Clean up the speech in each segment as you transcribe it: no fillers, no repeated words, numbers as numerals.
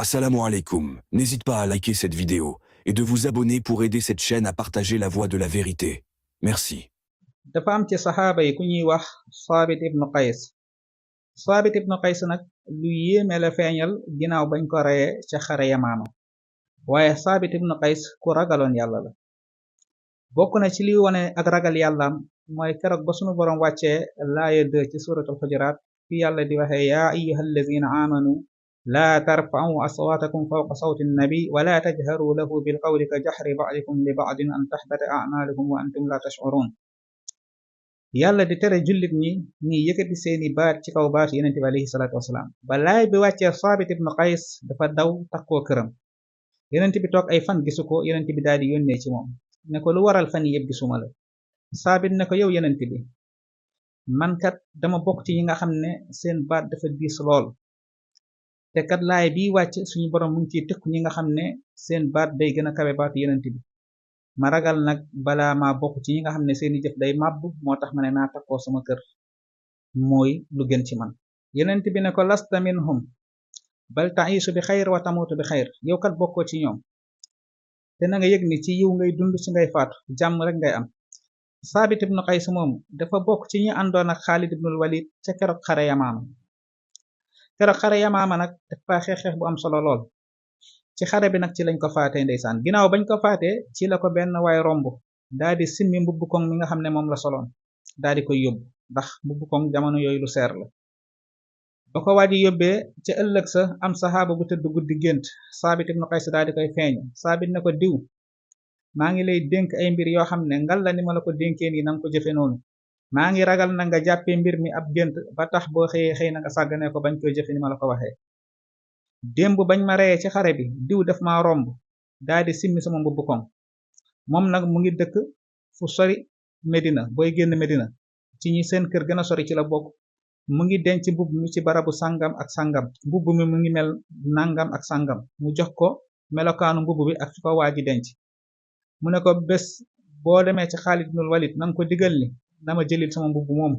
Assalamu alaikum. N'hésite pas à liker cette vidéo et de vous abonner pour aider cette chaîne à partager la voie de la vérité. Merci. dafa am ci saxaaba yi ku ñuy wax Saabit ibnu Qays. Saabit ibnu Qays nag lu yéeme la feeñal ginnaaw bañ ko reyee ca xare Yamaama. waaye Saabit ibnu Qays ku ragaloon yàlla la. bokk na ci liy wone ak ragal yàllaam mooy keroog ba sunu boroom wàccee laaya 2 ci suratul xujuraat fi yàlla di waxee yaa ayyuhal lazina amanu laa tarfa'u aswaatakum fawqa sawti nabi wala tajharu lahu bilqawli ka jahri ba'dikum li ba'din an tahbata a'malukum wa antum la tash'urun. yàlla di tere jullit ñi yëkkati seeni baat ci kaw baat yonent bi alayhi salaatu wasalaam ba laay bi wàccee Saabit ibnu Qays dafa daw takkoo këram. yonent bi toog ay fan gisu ko, yonent bi daal di yónnee ci moom ne ko lu waral fan yëpp gisuma la. Saabit ne ko yow yonent bi, man kat dama bokk ci ñi nga xam ne seen baat dafa diis lool, te kat laay bi wàcc suñu borom mu ngi ciy tëkku ñi nga xam ne seen baat day gën a kawe baatu yonent bi. ma ragal nag balaa ma bokk ci ñi nga xam ne seeni jëf day màbb, moo tax ma ne naa takkoo sama kër mooy lu gën ci man. yonent bi ne ko lasta minhum bal ta'isu bi xayr wa tamutu bi xayr, yow kat bokkoo ci ñoom te na nga yëg ni ci yiw ngay dund ci ngay faatu, jàmm rek ngay am. Saabit ibnu Qays moomu dafa bokk ci ñi àndoon ak Xaalid ibnul Walid ca keroog xare Yamaama. keroog xare Yamaama nag dafa xeex bu am solo lool. ci xare bi nag ci lañ ko faatee ndeysaan. ginnaaw bañ ko faatee ci la ko benn waay romb daa di simmi mbubbu koŋ mi nga xam ne moom la soloon daa di koy yóbbu, ndax mbubbu koŋ jamono yooyu lu seer la. ba ko waaji yóbbee ca ëllëg sa am saxaaba bu tëdd guddi gént Saabit ibnu Qays daa di koy feeñu. Saabit ne ko diw, maa ngi lay dénk ay mbir yoo xam ne ngal la ni ma la ko dénkee nii na nga ko jëfe noonu. maa ngi ragal na nga jàppee mbir mi ab gént ba tax boo xëy na nga sàgganee ko bañ koy jëfe ni ma la ko waxee. démb bañ ma reyee ci xare bi diw daf ma romb daa di simmi sama mbubbu koŋ. moom nag mu ngi dëkk fu sori Medina, booy génn Medina ci ñi seen kër gën a sori ci la bokk. mu ngi denc mbubb mi ci barabu sàngam ak sàngam, mbubb mi mu ngi mel nangam ak sàngam, mu jox ko melokaanu mbubb bi ak fi ko waaji denc. mu ne ko bés boo demee ci Xaalid ibnul Walid nanga ko digal ni na ma jëlil sama mbubb moomu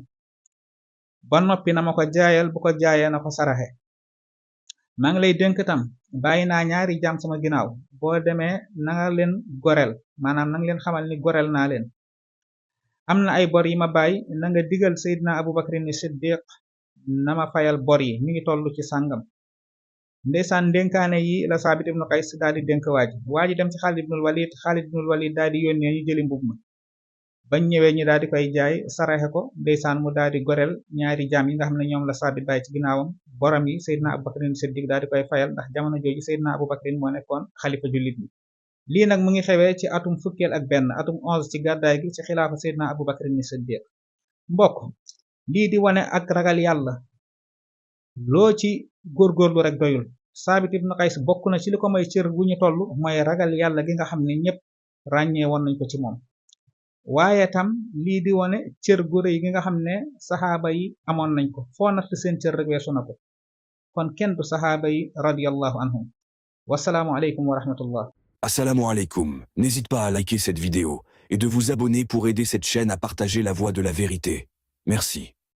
ba noppi na ma ko jaayal, bu ko jaayee na ko saraxe. maa ngi lay dénk tam bàyyi naa ñaari jaam sama ginnaaw, boo demee na nga leen goreel, maanaam na nga leen xamal ni goreel naa leen. am na ay bor yi ma bàyyi, na nga digal Seydina Abu Bakrin Siddiq na ma fayal bor yi, mi ngi toll ci sàngam. ndeysaan dénkaane yi la Saabit ibnu Qays daal di dénk waaji dem ci Xaalid ibnul Walid. Xaalid ibnul Walid daal di yónnee ñu jëli mbubb ma. bañ ñëwee ñu daal di koy jaay saraxe ko, ndeysaan mu daal di goreel ñaari jaam yi nga xam ne ñoom la Saabit bàyyi ci ginnaawam. boram yi Seydina Abu Bakrin Siddiq daal di koy fayal, ndax jamono jooju Seydina Abu Bakrin moo nekkoon xalifa jullit bi. lii nag mu ngi xewee ci atum fukkeel ak benn, atum 11 ci gàddaay gi ci xilaafa Seydina Abu Bakrin Siddiq. mbokk, lii di wane ak ragal yàlla loo ci góorgóorlu rek doyul. Saabit ibnu Qays bokk na ci li ko may cër gu ñu toll mooy ragal yàlla gi nga xam ne ñépp ràññee woon nañ ko ci moom. waaye tam lii di wane cër gu rëy gi nga xam ne saxaaba yi amoon nañ ko, foo natt seen cër rek weesu na ko. kon kenn du saxaaba yi radiyallahu anhum. wasalaamu aleykum wa rahmatullah. Assalamu alaikum. N'hésite pas à liker cette vidéo et de vous abonner pour aider cette chaîne à partager la voie de la vérité. Merci.